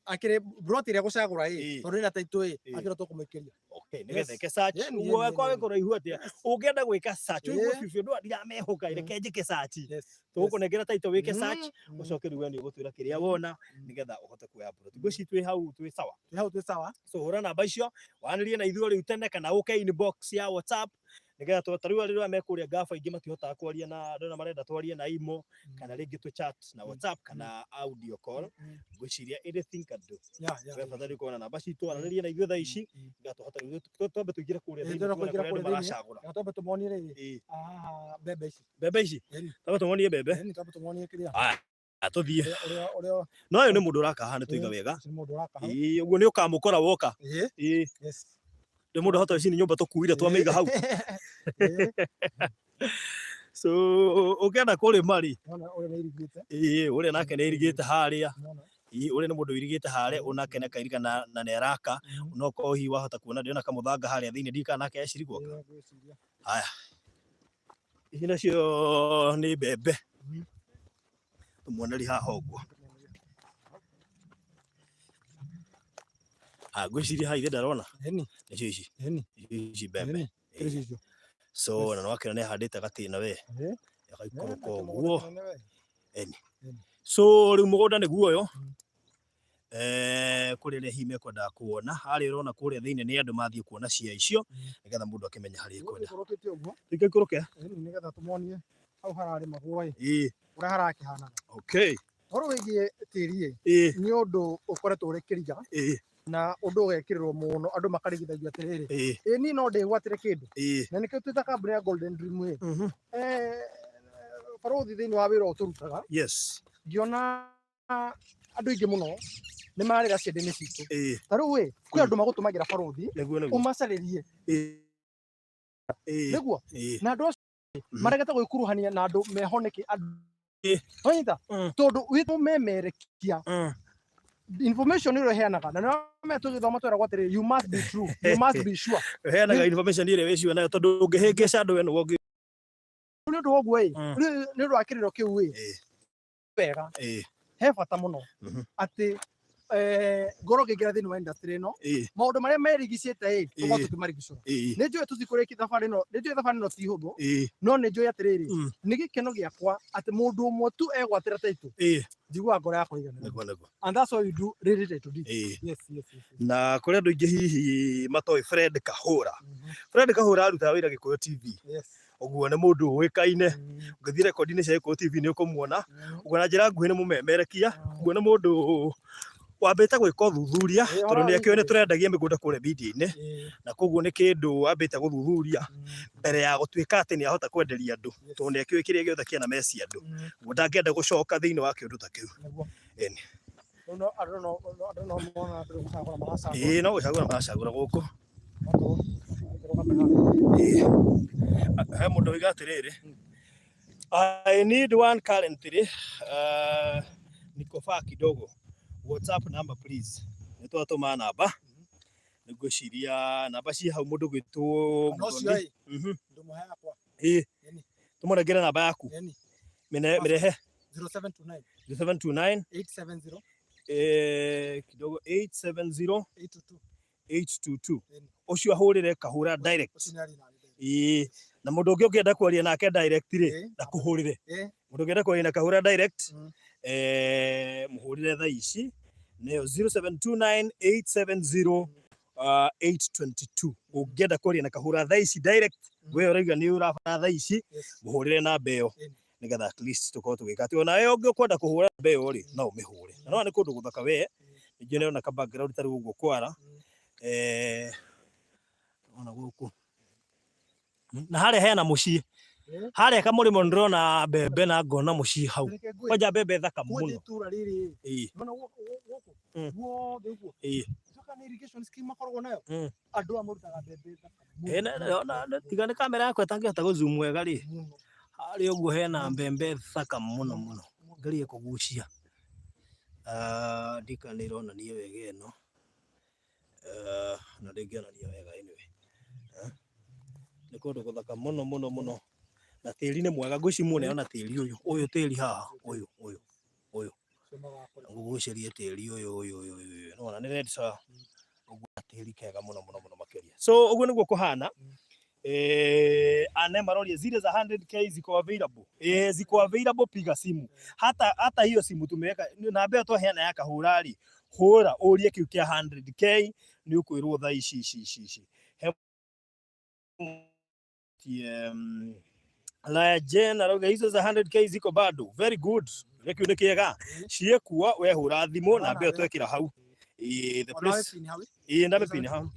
Akĩrĩ broti ĩrĩa gũcagũra ĩ, Ĩĩ. tondũ ĩna title ĩ, Ĩĩ. akĩrĩ tũkũmũikĩria. Okay, nĩgetha Yes. ĩke search. Yeni, Ũguo yeni, wakwa yeni. wĩ kũraihu atĩa? Ũngĩenda gwĩka search, ũigue Ĩĩ. biũ biũ ndũa ndiramehoka, reke njĩke search. Yes. Tũgũkũnengera title wĩke search, Mm. ũcoke rĩu we nĩ ũgũtwĩra kĩrĩa wona nĩgetha ũhote kuoya broti. Ngwĩciria twĩ hau twĩ sawa. Twĩ hau twĩ sawa. So hũra namba icio, wanĩrie na ithuĩ rĩu tene kana ũke inbox ya WhatsApp nĩgetha ta rĩu arĩa me kũrĩa Gulf aingĩ matihotaga kwaria na ndona marenda twarie na imo kana rĩngĩ tũ chat na WhatsApp kana audio call. Ngwĩciria anything can do. Yeah, yeah, We bata nĩ ũkorwo na namba citũ aranĩrie na ithuĩ thaa ici nĩgetha tũhote rĩu twambe tũingĩre kũrĩa Ĩĩ, thĩinĩ twenda tuone kũingĩra kũrĩa andũ kũrĩa thĩinĩ. maracagũra. Reke twambe tũmonie rĩrĩ. Ĩĩ. Haha mbembe ici. Mbembe ici? Ĩni. Twambe tũmonie mbembe. Ĩni, twambe tũmonie kĩrĩa. Aya, tũthiĩ. Ũrĩa, ũrĩa, ũrĩa. No ũyũ nĩ mũndũ ũraka haha nĩ tũiga Ĩĩ, wega. ũcio nĩ mũndũ ũraka hau. Ĩĩ, ũguo nĩ ũkamũkora woka. Ĩĩ. Ĩĩ. Yes. Nĩ mũndũ ahota ici nĩ nyũmba tũkuire twamĩiga hau. Ĩĩ. So ũngĩenda kũrĩma rĩ. Nĩwona ũrĩa nĩ irigĩte. Ĩĩ, ũrĩa nake nĩ irigĩte harĩa. Nĩwona. Ĩĩ, ũrĩa nĩ mũndũ ũirigĩte harĩa, onake nĩ akairiga na nĩ araka. No korwo hihi wahota kuona ndĩrona kamũthanga harĩa thĩinĩ ndiũĩ kana nake eciri gwaka. Ĩĩ, ngwĩciria. Haya. Ici nacio nĩ mbembe. Tũmuonerie haha ũguo. Ah, ngwĩciria haha ithe ndarona. Ĩni. Nĩcio ici. Ĩni. Nĩcio ici mbembe. Ĩni. Nĩcio icio. So na nĩwakĩona nĩ ahandĩte gatĩna we. Ĩĩ. Gagaikũrũka Ĩĩ, ũguo. kĩmũgũnda kĩnene we. Ĩni. Ĩni. So rĩu mũgũnda nĩguo ũyũ. Kũrĩ arĩa hihi mekwendaga kuona harĩa ũrona kũrĩa thĩinĩ nĩ andũ mathiĩ kuona cia icio nĩgetha mũndũ akĩmenye harĩa ekwenda. Tũikũrũkĩte ũguo. Tũikũrũke. Ĩni, nĩgetha tũmonie hau hararĩmagwo ĩ. Ĩĩ. Ũrĩa harakĩhanaga. Okay. Ũhoro wĩgiĩ tĩri ĩ, Ĩĩ. nĩ ũndũ ũkoretwo ũrĩ kĩriga. Ĩĩ. Na ũndũ ũgekĩrĩrwo mũno andũ makarigithagio atĩrĩrĩ. Ĩĩ. Ĩ niĩ no ndĩgwatĩre kĩndũ. Ĩĩ. Na nĩkĩo twĩ ta kambuni ya Golden Dream ĩ. Barũthi thĩinĩ wa wĩra ũyũ tũrutaga. Yes. Ngĩona andũ aingĩ mũno nĩ marĩra cienda-inĩ citũ. Ĩĩ. Ta rĩu ĩ, kwĩ andũ magũtũmagĩra barũthi, Nĩguo, nĩguo. ũmacarĩrie. Ĩĩ. Ĩĩ. Nĩguo? Ĩĩ. Na andũ acio maregete gwĩkuruhania na andũ meho nĩkĩ andũ. Ĩĩ. Wanyita? Tondũ wĩ mũmemerekia. Information ĩrĩa ũheanaga, na nĩwamenya tũgĩthoma tweragwo atĩrĩrĩ, you must be true, you must be sure. Ũheanaga information ĩrĩa wĩ sure nayo tondũ ũngĩhĩngĩca andũ we nĩwe ũngĩ. Nĩ ũndũ wa ũguo ĩ, nĩ ũndũ wa kĩrĩro kĩu ĩ, wega. Ĩĩ. He bata mũno atĩ ngorwo ngĩingĩra thĩinĩ wa industry ĩno, Ĩĩ. maũndũ marĩa merigicĩte ĩ, tũkorwo Ĩĩ. tũkĩmarigicũra. Ĩĩ. Nĩ njũĩ tũtikũrĩkia thabarĩ ĩno, nĩ njũĩ thabarĩ ĩno ti hũthũ, Ĩĩ. no nĩ njũĩ atĩrĩrĩ, nĩ gĩkeno gĩakwa atĩ mũndũ ũmwe tu egwatĩra title, Ĩĩ. njiguaga ngoro yakwa ĩiganĩra. Nĩguo, nĩguo. And that's why we do really title deed. Ĩĩ. Yes, yes, yes, yes. Na kũrĩ andũ aingĩ hihi matoĩ Fred Kahũra. Fred Kahũra arutaga wĩra Gĩkũyũ TV. Yes. Ũguo nĩ mũndũ ũĩkaine. Ũngĩthiĩ rekondi-inĩ cia Gĩkũyũ TV nĩ ũkũmuona. Ũguo na njĩra nguhĩ nĩ mũmemerekia. Ũguo nĩ mũndũ wambĩte gwĩka ũthuthuria tondũ nĩ akĩũĩ nĩ tũrendagia mĩgũnda kũrĩa media-inĩ, na koguo nĩ kĩndũ wambĩte gũthuthuria mbere ya gũtuĩka atĩ nĩ ahota kwenderia andũ, tondũ nĩ akĩũĩ kĩrĩa gĩothe kĩana meci andũ. Ũguo ndangĩenda gũcoka thĩinĩ wa kĩũndũ ta kĩu. Nĩguo. Ĩni. No andũ no andũ no mona andũ gũcagũra maracagũra. Ĩĩ no gũcagũra maracagũra gũkũ. No tũrũgame haha. Ĩĩ. He mũndũ oiga atĩrĩrĩ, I need one currently. Niko far kidogo. WhatsApp number please. Nĩ twatũma namba. Nĩ ngwĩciria namba ciĩ hau mũndũ gwĩtwo Kana ũcio Mũthoni. ĩ, ndũmũhe yakwa. Ĩĩ. Ĩni. Tũmũnengere namba yaku. Ĩni. Mĩrehe. 0729 0729 870 kidogo 870 822. 822. Ĩni. Ũcio ahũrĩre kahũra direct. Ũcio nĩ arĩ nani direct. Ĩĩ. Na mũndũ ũngĩ ũngĩenda kwaria nake direct rĩ, Ĩĩ. na kũhũrĩre. Ĩĩ. Mũndũ ũngĩenda kwaria na kahũra direct, mũhũrĩre thaa ici nĩyo 0729 870 822. Ũngĩenda kwaria na kahũra thaa ici direct, we ũrauga nĩ ũrabatara thaa ici, mũhũrĩre namba ĩyo nĩgetha at least tũkorwo tũgĩka atĩ onawe ũngĩ ũkwenda kũhũra namba ĩyo rĩ, no ũmĩhũre. Na no nĩ kũndũ gũthaka we, ningĩ nĩona ka background tarĩ ũguo kwara, ona gũkũ na harĩa hena mũciĩ, harĩa kamũrĩmo ndĩrona mbembe na ngona mũciĩ hau, Reke ngwĩre. kwanja mbembe thaka Kwanja mũno. itũra rĩrĩ Ĩĩ. nona gũkũ guothe ũguo coka nĩ irrigation scheme makoragwo nayo andũ aya marutaga mbembe thaka Ĩĩ, tiga nĩ kamera yakwa ĩtangĩhota gũ zoom wega rĩ, mũno. harĩa ũguo hena mbembe thaka mũno mũno, ngerie kũgucia. Ndika nĩ ĩronania wega ĩno, na ndĩngĩonania wega anyway. Nĩ kũndũ gũthaka mũno mũno mũno, na tĩri nĩ mwega, ngwĩciria mũno ona tĩri ũyũ, ũyũ tĩri haha, ũyũ ũyũ ũyũ, ngũgucĩrie tĩri ũyũ ũyũ ũyũ ũyũ, nĩwona nĩ red soil, ũguo tĩri kega mũno mũno mũno makĩria. So ũguo nĩguo kũhana. Ane maroria zile za 100K ziko available. Ziko available, piga simu. Hata hiyo simu tumeweka namba ĩyo twaheana ya kahũra rĩ, hũra ũrie kĩu kĩa 100K nĩ ũkwĩrwo thaa ici ici ici ici. He Laya Jane arauga hizo za 100K ziko bado. Very good. Kĩu nĩ kĩega. Ciĩkuo we hũra thimũ namba ĩyo twekĩra hau. The Onawe place. pin hau. Ndame pin hau.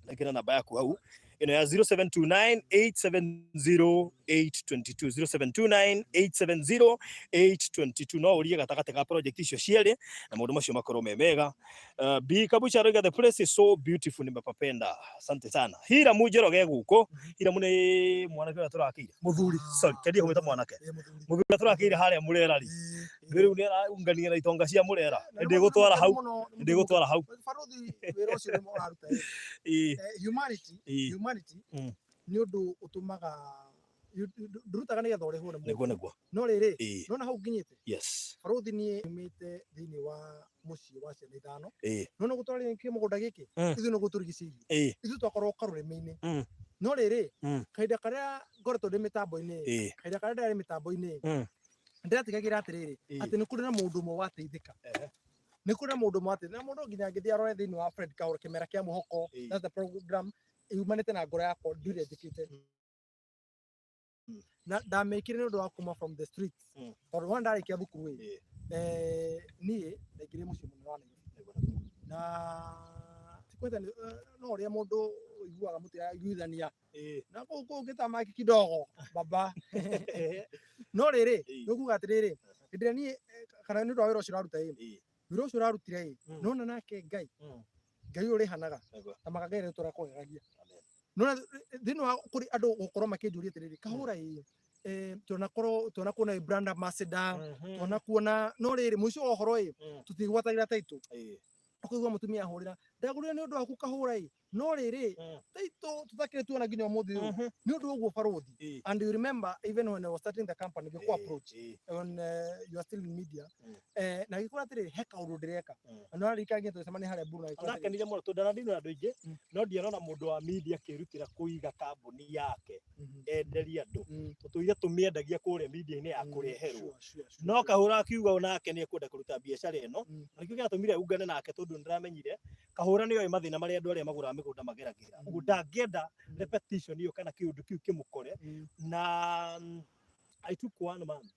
Ekĩra namba yaku hau. Ĩno ya 0729 870 822, 0729 870 822. No ũrie gatagatĩ ga project icio cierĩ na maũndũ macio makorwo me mega. B Kabucha arauga the place is so beautiful, nimepapenda. Asante sana. Hiramu Njoroge gũkũ. Hiramu nĩ mwanake ũrĩa tũrakĩire. Mũthuri, sorry, kendia kũmwĩta mwanake. Ĩĩ, mũthuri. Mũthuri ũrĩa tũrakĩire harĩa Mũrera rĩ. Ĩĩ. Rĩu nĩ araungania na itonga cia Mũrera. Na nĩ Ndĩgũtwara hau. mũno, nĩ Ndĩgũtwara hau. Barothi wĩra ũcio nĩ ũraruta ĩ. Ĩĩ. Humanity, humanity nĩ ũndũ ũtũmaga ndũrutaga nĩgetha ũrĩhwo nĩ mũndũ. Nĩguo nĩguo. No rĩrĩ, Ĩĩ. nona hau nginyĩte. Yes. Barothi niĩ nyumĩte thĩinĩ wa mũciĩ wa ciana ithano. Ĩĩ. Nona gũtwarĩkia mũgũnda gĩkĩ, ithuĩ nĩguo tũrigicĩirie. Ĩĩ. Ithuĩ twakorwo karũrĩmĩ-inĩ. No rĩrĩ, kahinda karĩa ngoretwo ndĩ mĩtambo-inĩ, Ĩĩ. kahinda karĩa ndĩrarĩ mĩtambo-inĩ, ndĩratigagĩra atĩrĩrĩ, atĩ nĩ kũrĩ na mũndũ ũmwe wateithĩka. Nĩ kũrĩ na mũndũ ũmwe wateithĩka. Na mũndũ nginya angĩthiĩ arore thĩinĩ wa Fred Kaura kĩmera kĩa mwĩhoko, that's the program yumanĩte na ngoro yakwa ndũire njĩkĩte. Na ndamĩkire nĩ ũndũ wa kuma from the streets. Tondũ wona ndarĩkia thukuru ĩ, niĩ ndaingĩrire mũciĩ mũnene wa Nairobi. Na ti kwĩhĩta no ũrĩa mũndũ ũiguaga mũtiraiguithania. Na kũu kũngĩ kidogo baba. No rĩrĩ, nĩ kuga atĩrĩrĩ, hĩndĩ ĩrĩa niĩ kana nĩ ũndũ wa wĩra ũcio ũraruta ĩ, wĩra ũcio ũrarutire ĩ, nona nake Ngai, Ngai ũyũ ũrĩhanaga, ta maka Ngai rĩtwa rĩakwa. Nona thĩinĩ wa kũrĩ andũ gũkorwo makĩnjũria atĩrĩrĩ, kahũra ĩ, tunakorwo tunakuona wĩ brand ambassador, tunakuona, no rĩrĩ mũico wa ũhoro ĩ, tũtigwatagĩra title. Ũkaigua mũtumia ahũrĩra, ndagũrire nĩ ũndũ waku kahũra ĩ, no rĩrĩ title tũtakĩrĩ tuona nginya ũmũthĩ ũyũ. Nĩ ũndũ ũguo barothi. And you remember even when I was starting the company, ngĩkũ approach when you are still in media, na gĩkũra atĩrĩrĩ, he kaũndũ ndĩreka. Na nĩ ũraririkana nginya tũgĩcemania harĩa Mburu na gĩkũra atĩrĩrĩ. Ndakenire mũno tondũ ndanandinwo andũ aingĩ, no ndiarona mũndũ wa media akĩrutĩra kũiga kambuni yake enderie andũ. Tũtũire tũmĩendagia kũrĩa media-inĩ ya kũreherwo. No Kahũra akiuga onake nĩ ekwenda kũruta biacara ĩno, na nĩkĩo gĩatũmire ungane nake tondũ nĩndĩramenyire Kahũra nĩoĩ mathĩna marĩa andũ arĩa magũraga mĩgũnda mageragĩra. Ũguo ndangĩenda repetition ĩyo kana kĩũndũ kĩu kĩmũkore. Na I took one month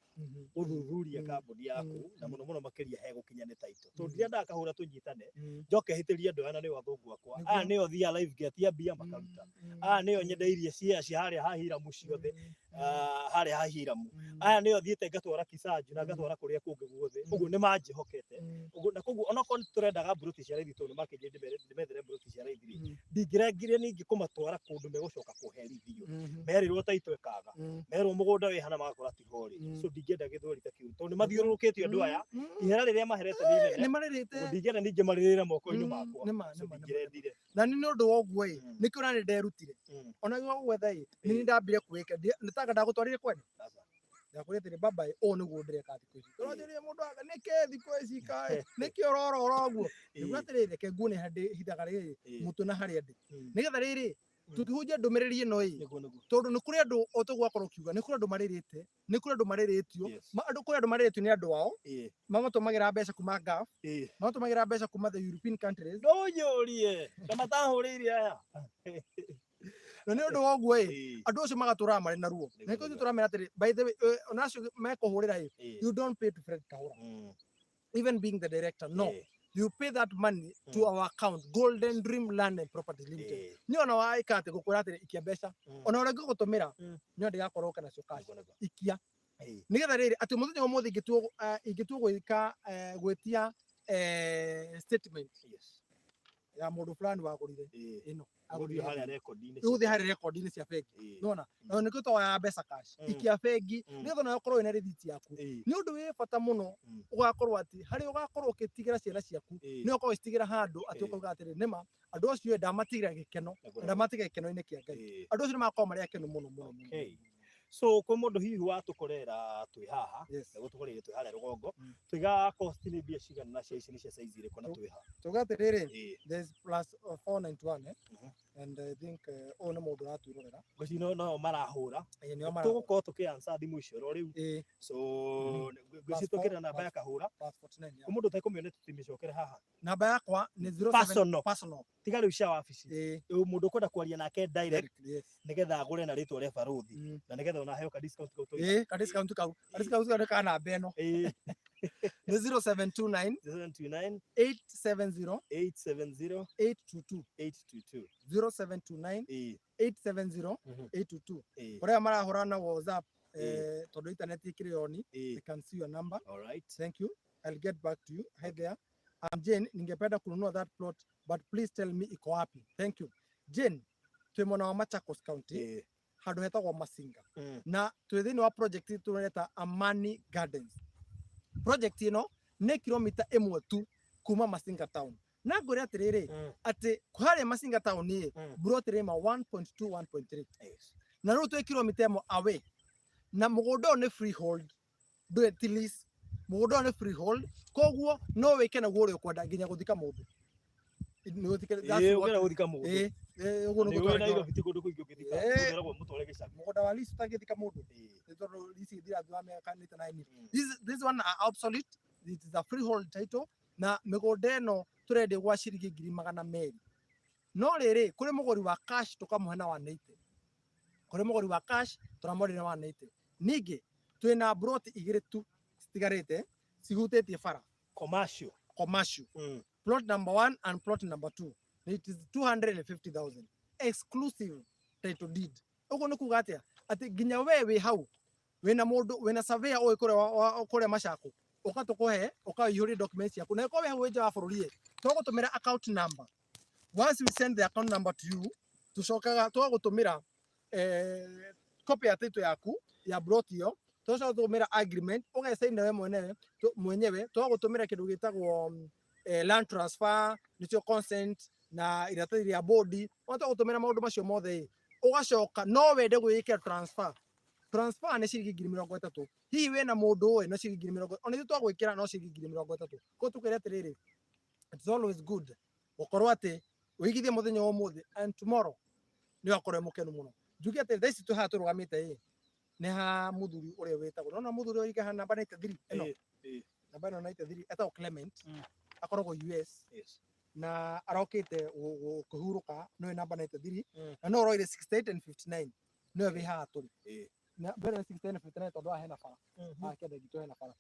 gũthuthuria kambuni yaku na mũno mũno makĩria he gũkinya nĩ title. Tondũ ndirendaga Kahũra tũnyitane, njoke hĩtĩrie andũ aya na nĩo athũngũ akwa. Aya nĩo thiaga live ngetia mbia makaruta. Aya nĩo nyendeirie share cia harĩa ha Hiramu ciothe. Ah, harĩa ha Hiramu aya nĩo thiĩte ngatwara Kisanju na ngatwara kũrĩa kũngĩ guothe ũguo nĩ manjĩhokete. Ũguo na koguo onokorwo nĩ tũrendaga mburoti cia raithi tondũ nĩ makĩnjĩra ndĩmethere mburoti cia raithi rĩ, ndingĩrengire ningĩ kũmatwara kũndũ megũcoka kũherithio merirwo taito ĩkaga merwo mũgũnda wĩ hana magakora tiho rĩ. So ndingĩenda gĩthweri ta kĩu tondũ nĩ mathiũrũrũkĩtio andũ aya ihera rĩrĩa maherete nĩ inene. Nĩ marĩrĩte. Ũguo ndingĩenda ningĩ marĩrĩre moko-inĩ makwa. Nĩ ma, So nĩ ma, nĩ ma. ndingĩrendire. Na nĩ ũndũ wa ũguo ĩ, nĩkĩo na nĩ nderutire. Ona gwa gwetha ĩ, nĩ niĩ ndambire kwĩka, nĩ tanga ndagũtwarire kwene. Ndakwĩrire atĩrĩ baba ĩ, ũũ nĩguo ndĩreka thikũ ici. Tũranjĩrire mũndũ anga nĩkĩ thikũ ici kaĩ, nĩkĩ ũrorora ũguo? Nĩguo atĩrĩrĩ, reke nguone harĩa ndĩhithaga rĩrĩ, mũtwe na harĩa ndĩ. Nĩgetha rĩrĩ, tũkĩhunjia ndũmĩrĩri ĩno ĩ, tondũ nĩ kũrĩ andũ o ta ũguo wakorwo ũkiuga, nĩ kũrĩ andũ marĩrĩte, nĩ kũrĩ andũ marĩrĩtio, andũ kũrĩ andũ marĩrĩtio nĩ andũ ao, mamatũmagĩra mbeca kuma Gulf, mamatũmagĩra mbeca kuma the European countries. Ndũnjũrie, na matahũrĩire aya. Na nĩ ũndũ wa ũguo ĩ, andũ acio magatũraga marĩ na ruo. Na nĩkĩo ithuĩ tũramera atĩrĩ, by the way, ona acio mekũhũrĩra ĩ, you don't pay to Fred Kahũra. Even being the director, no. You pay that money to our account, Golden Dream Land and Property Limited. Nĩ ona waĩka atĩ gũkwĩra atĩrĩ ikia mbeca, ona ũrĩa ngũgũtũmĩra, nĩ ndĩgakorwo ũka nacio cash. Ikia. Nĩgetha rĩrĩ, atĩ mũthenya ũmũthĩ ingĩtua gwĩka, gwĩtia statement ya mũndũ fulani wagũrire ĩno. Agũthiĩ harĩa rekondi-inĩ. Ũgũthiĩ harĩa rekondi-inĩ cia bengi. Nĩwona? Na nĩkĩo twoyaga mbeca cash. Ikia bengi, nĩgetha onawe ũkorwo wĩna rĩthiti yaku. Nĩ ũndũ wĩ bata mũno ũgakorwo atĩ harĩa ũgakorwo ũgĩtigĩra ciana ciaku, nĩ ũgakorwo ũgĩcitigĩra handũ atĩ ũkauga atĩrĩ, nĩma andũ acio ndamatigĩra gĩkeno, na ndamatigĩra gĩkeno-inĩ kĩa Ngai. Andũ acio nĩ magakorwo marĩ akenu mũno mũno mũno. So kwĩ mũndũ hihi watũkorera twĩ haha, nĩgũtũkoreire twĩ harĩa rũgongo, tũigaga cost nĩ mbia cigana na cia ici nĩ cia size ĩrĩkũ na twĩ ha? Tuge atĩrĩrĩ, there's plus 491, eh? And I think ũyũ nĩ mũndũ ũratwĩrorera. Ngwĩciria no marahũra. Ĩĩ, nĩo marahũra. Tũgũkorwo tũkĩ answer thimũ icio oro rĩu. So ngwĩciria twĩkĩre namba ya Kahũra. Plus 49, yeah. Kwĩ mũndũ ũtekũmĩona tũtimĩcokere haha. Namba yakwa nĩ zero seven Personal. Personal. Tiga rĩu cia wabici. Rĩu mũndũ ũkwenda kwaria nake direct, Yes. nĩgetha agũre na rĩtwa rĩa barũthi, na nĩgetha ona aheo ka discount kau tũiga. Ĩĩ, ka discount kau. Ka discount kau nĩ ka namba ĩno. Nĩ 0729 0729 870 870 822. 822. 0729 870 822. Kũrĩa marahũra na WhatsApp, tondũ internet ĩkĩrĩ on, they can see your number. All right. Thank you. I'll get back to you. Hi there. I'm Jane, ningependa kununua that plot, but please tell me iko wapi. Thank you. Jane, twĩ mwena wa Machakos County, handũ hetagwo Masinga. Na twĩ thĩinĩ wa project tũreta Amani Gardens. Project ĩno nĩ kilomita ĩmwe tu kuma Masinga town. Na ngwĩre atĩrĩrĩ, atĩ harĩa Masinga town ĩ, plot ĩrĩma 1.2, 1.3. Na rĩu twĩ kilomita ĩmwe away. Na mũgũnda ũyũ nĩ freehold. Ndũrĩ ti lease. Mũgũnda ũyũ nĩ freehold, koguo no wĩke naguo ũrĩa ũkwenda nginya gũthika mũndũ. Nĩ ũthike- that's Ĩĩ, what- ũngĩenda gũthika mũndũ. Ĩĩ, ĩĩ, ũguo Nĩ nĩguo ũĩ twarĩ Nairobi ti kũndũ kũingĩ ũngĩthika, Ĩĩ. mũndũ eragwo mũtware gĩcagi. Mũgũnda wa lease ũtangĩthika mũndũ. Nĩ tondũ lease ĩthiraga thutha wa mĩaka 8 9. This one are obsolete. It is a freehold title. Na mĩgũnda ĩno tũrendia gwa ciringi ngiri magana merĩ. No rĩrĩ, kũrĩ mũgũri wa cash tũkamũhe na 180. Kũrĩ mũgũri wa cash tũramwenderia na 180. Ningĩ twĩna plot igĩrĩ tu citigarĩte cihutĩtie bara. Commercial. Commercial. Plot number 1 and plot number 2. It is 250,000. Exclusive title deed. Ũguo nĩ kuga atĩa? Atĩ nginya we wĩ hau wĩna mũndũ wĩna surveyor ũĩ kũrĩa Machakos, ũka tũkũhe, ũkaihũria documents ciaku. Na ĩkorwo wĩ hau wĩ nja wa bũrũri ĩ, tũgũtũmĩra account number. Once we send the account number to you, tũcokaga tũgagũtũmĩra copy ya title yaku ya plot ĩyo, tũgacoka tũgũtũmĩra agreement, ũgecaina we mwenyewe, tũgagũtũmĩra kĩndũ gĩtagwo land transfer, nĩcio consent na iratathi rĩa bodi. Ona tũgagũtũmĩra maũndũ macio mothe ĩ, ũgacoka no wende gwĩĩkĩra transfer. Transfer nĩ ciringi ngiri mĩrongo ĩtatũ. Hihi wĩna mũndũ ũĩ no ciringi ngiri mĩrongo, ona ithuĩ twagwĩkĩra no ciringi ngiri mĩrongo ĩtatũ. Koguo tũkwĩre atĩrĩrĩ, it's always good gũkorwo atĩ ũigithie mũthenya wa ũmũthĩ and tomorrow nĩ ũgakorwo wĩ mũkenu mũno. Njuge atĩ thaa ici twĩ haha tũrũgamĩte ĩ, nĩ ha mũthuri ũrĩa wĩtagwo, nĩwona mũthuri ũrĩa ũrĩ namba 93 ĩno? Namba ĩno 93 etagwo Clement, akoragwo US. Na arokĩte kũhurũka, nĩwe namba 93, na no ũroire 68 and 59, nĩwe wĩ haha tũrĩ. Na mbere ya 68 and 59 tondũ haha hena bara. Haha kĩanda gitũ hena bara.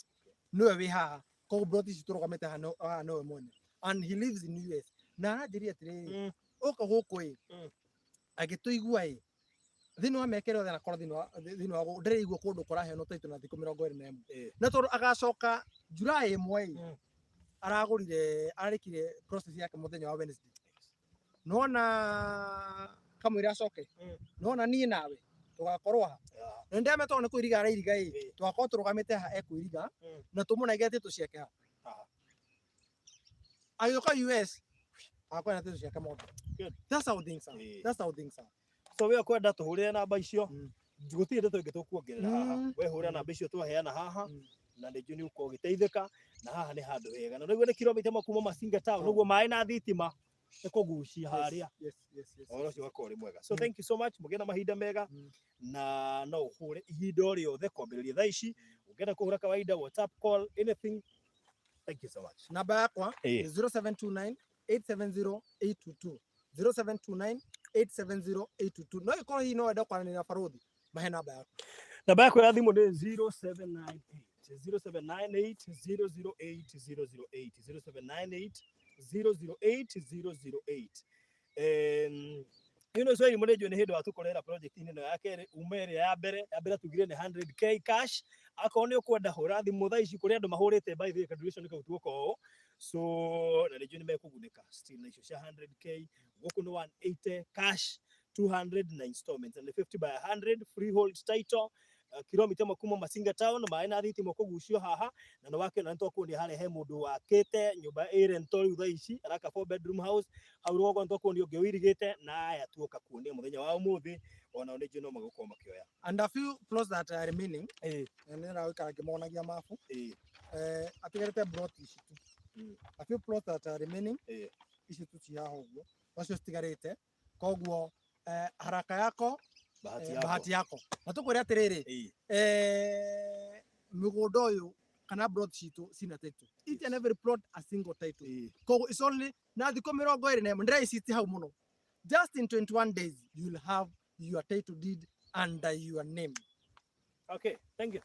Nĩwe wĩ haha. Koguo plot ici tũrũgamĩte haha haha nĩwe mwene. And he lives in US. Na aranjĩrire atĩrĩrĩ, ũka gũkũ ĩ, agĩtũigua ĩ, Thĩinĩ wa mĩaka ĩrĩa yothe anakorwo thĩinĩ wa ndĩraigua kũndũ kũraheanwo title na thikũ 21. Na tondũ agacoka July 1 ĩ, aragũrire, ararĩkire process yake mũthenya wa Wednesday. Nona kamũira acoke, nona niĩ nawe tũgakorwo ha na ndĩramenya tondũ nĩ kũiriga arairiga ĩ, tũgakorwo tũrũgamĩte haha ekũiriga na tũmũnengere title ciake haha. Agĩũka US agakorwo na title ciake mothe. Good. That's how things are. That's how things are. So we ũkwenda tũhũrĩre namba icio, gũtirĩ ndeto ĩngĩ tũkuongerera haha. We hũra namba icio twaheana haha, na nĩ njũĩ nĩ ũgũkorwo ũgĩteithĩka, na haha nĩ handũ hega, na nĩguo nĩ kilomita 1 kuma Masinga town, ũguo maĩ na thitima nĩ kũgucia harĩa. Ũhoro ũcio ũgakorwo ũrĩ mwega. So thank you so much, mũgĩe na mahinda mega, na no ũhũre ihinda o rĩothe kwambĩrĩria thaa ici, ũngĩenda kũhũra kawaida, WhatsApp call, anything. Thank you so much. Namba yakwa nĩ 0729 870 822, 0729 870 822. No ĩkorwo hihi no wende kwaranĩria na barũthi, mahe namba yaku. Namba yakwa ya thimũ nĩ 0798 0798 008 008, 0798 008 008. Ĩno Swahili mũnĩ njũĩ nĩ hĩndĩ watũkorera project-inĩ ĩno ya kerĩ, uma ĩrĩa ya mbere, ya mbere tugire nĩ 100K cash. Akorwo nĩ ũkwenda hũra thimũ thaa ici, kũrĩ andũ mahũrĩte, by the way, duration kau tuoka ũũ. So na nĩ njũĩ nĩ mekũgunĩka still na icio cia 100K. Gũkũ nĩ 180 cash, 200 na installments, and 50 by 100 freehold title, kilomita 1 kuma Masinga town, maĩ na thitima kũgucio haha, na nĩ wakĩona nĩ twakuonia harĩa he mũndũ wakĩte nyũmba ĩ rental rĩu thaa ici araka 4 bedroom house hau rũgongo, nĩ twakuonia ũngĩ ũirigĩte, na aya tuoka kuonia mũthenya wa ũmũthĩ onao nĩ njũĩ no magũkorwo makĩoya. And a few plots that are remaining, na nĩ ndĩragũikara ngĩmonagia mabu, atigarĩte plot ici tu. A few plots that are remaining, ici tu ci haha ũguo, nacio citigarĩte, koguo haraka yako bahati yako. Bahati yako. Na tũkwĩre atĩrĩrĩ, mĩgũnda ũyũ kana plot citũ cina title, each and every plot a single title. Koguo it's only na thikũ 21, ndĩraicitie hau mũno, just in 21 days you will have your title deed under your name. Okay, thank you.